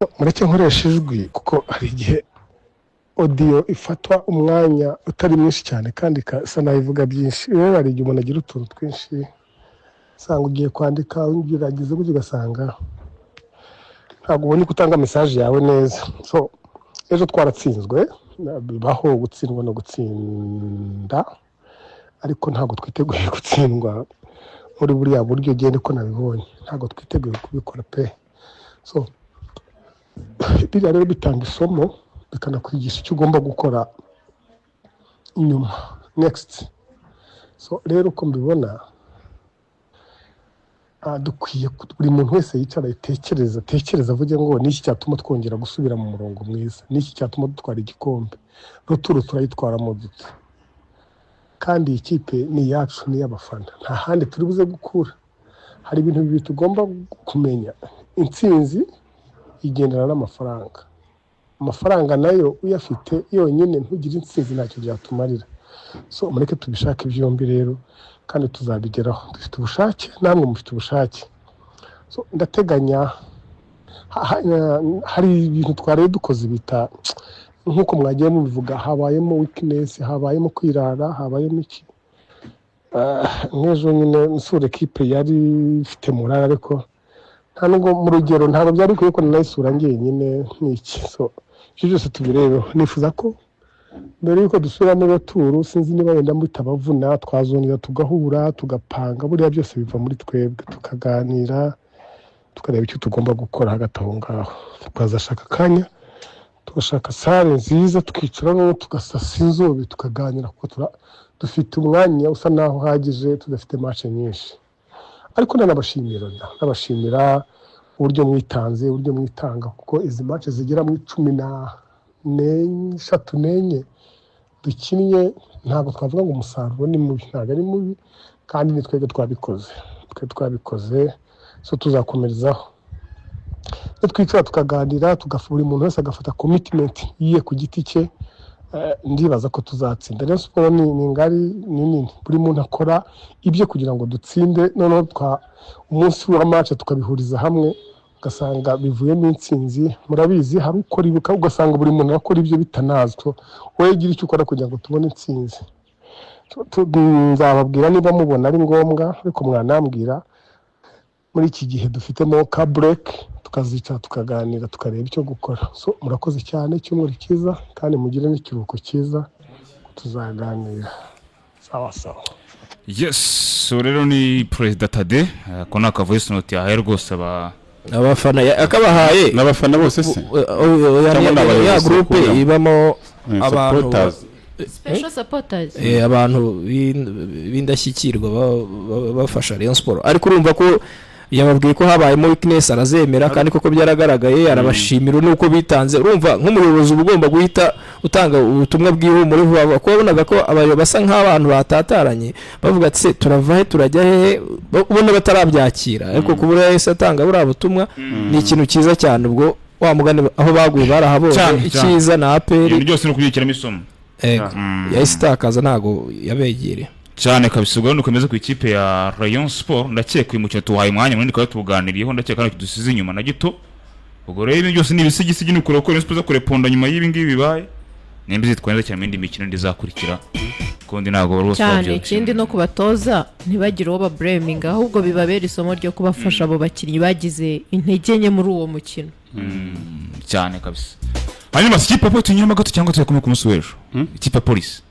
Mureke nkoresha ijwi, kuko hari igihe audio ifatwa umwanya utari mwinshi cyane kandi ikasa naho ivuga byinshi. Rero hari igihe umuntu agira utuntu twinshi, usanga ugiye kwandika ugerageza gutyo, ugasanga ntabwo ubonye uko utanga message yawe neza. So ejo twaratsinzwe, bibaho gutsindwa no gutsinda, ariko ntabwo twiteguye gutsindwa muri buriya buryo. Ugenda uko nabibonye, ntabwo twiteguye kubikora pe. So biriya rero bitanga isomo, bikanakwigisha icyo ugomba gukora nyuma, next. So rero uko mbibona, dukwiye buri muntu wese yicara atekereza, atekereza avuge ngo: "Niki cyatuma twongera gusubira mu murongo mwiza? Niki cyatuma dutwara igikombe? Retour turayitwaramo dute?" Kandi iyi kipe ni iyacu, ni iy'abafana, nta handi turi buze gukura. Hari ibintu bibiri tugomba kumenya: intsinzi igendana n'amafaranga. Amafaranga nayo uyafite yonyine ntugire intsinzi, ntacyo byatumarira. So mureke tubishake byombi rero, kandi tuzabigeraho. Dufite ubushake, namwe mufite ubushake. So ndateganya hari ibintu twari dukoze bita nk'uko mwagiye mubivuga, habayemo weakness, habayemo kwirara, habayemo iki. Nk'ejo nyine nsura ekipe yari ifite morale, ariko nta nubwo mu rugero ntabwo byari bikwiye ko nanayisura njyenyine n'iki. So ibyo byose tubirebeho. Nifuza ko mbere y'uko dusubiramo retour, sinzi niba wenda bitabavuna, twazongera tugahura, tugapanga. Buriya byose biva muri twebwe, tukaganira, tukareba icyo tugomba gukora hagati aho ngaho, tukazashaka akanya, tugashaka salle nziza, tukicara noneho tugasasa inzobe, tukaganira, kuko dufite umwanya usa naho uhagije, tudafite match nyinshi. Ariko nanabashimira, nabashimira uburyo mwitanze, uburyo mwitanga, kuko izi match zigera muri 13, n'enye dukinnye, ntabwo twavuga ngo umusaruro ni mubi, ntabwo ari mubi, kandi ni twebwe twabikoze, twe twabikoze. So tuzakomerezaho. Iyo twicara tukaganira, buri muntu wese agafata commitment ye ku giti cye, ndibaza ko tuzatsinda. Rayon Sport ni ngari, ni nini, buri muntu akora ibye kugira ngo dutsinde. Noneho twa umunsi wa match tukabihuriza hamwe, ugasanga bivuyemo intsinzi. Murabizi, hari ukora ibuka, ugasanga buri muntu arakora ibyo bitanazwi. Wowe gira icyo ukora kugira ngo tubone intsinzi. Nzababwira niba mubona ari ngombwa, ariko mwanambwira muri iki gihe dufitemo ka break, tukazicara, tukaganira, tukareba icyo gukora. So murakoze cyane, icyumweru cyiza, kandi mugire n'ikiruhuko cyiza. Tuzaganira, sawa sawa. Yes, so rero ni Perezida Tade. Ako ni aka voice note yahaye rwose aba Abafana akabahaye. N'abafana bose se? Oya, Cyangwa ni ya abayobozi groupe bakuramo? ibamo abantu Supporters. Special supporters. Abantu b'indashyikirwa bafasha Rayon Sport. Ariko urumva ko yababwiye ko habayemo weakness, arazemera, kandi koko byaragaragaye, arabashimira nuko bitanze. Urumva nk'umuyobozi uba ugomba guhita utanga ubutumwa bw'ihumure vuba vuba, kuko wabonaga ko abayobozi basa nk'abantu batataranye, bavuga ati: "Se turava he, turajya hehe?" Ubona batarabyakira, ariko kuba yahise atanga buriya butumwa ni ikintu cyiza cyane. Ubwo wa mugani aho baguye barahabonye. Cyane, cyane. Icyiza na APR Ibintu byose ni ukubikiramo isomo. Ego. Yahise itakaza, ntabwo yabegereye. Cyane kabisa. Ubwo rero dukomeze ku ikipe ya Rayon Sport. Ndakeka uyu mukino tuwahaye umwanya munini, twari tuwuganiriyeho, ndakeka ntacyo dusize inyuma na gito. Ubwo rero ibi byose ni ibisigisigi, ni ukureba ko Rayon Sport iza kureponda nyuma y'ibi ngibi bibaye, nimba izitwaye neza cyane mu yindi mikino indi izakurikira, kundi ntabwo rwose Cyane. babyoroshye. Ikindi no kubatoza, ntibagire uwo bablaminga, ahubwo bibabera isomo ryo kubafasha abo bakinnyi bagize intege nke muri uwo mukino. Cyane kabisa. Hanyuma si ikipe ya polisi tunyuramo gato, cyangwa tuyakomeye ku munsi w'ejo? Ikipe ya polisi.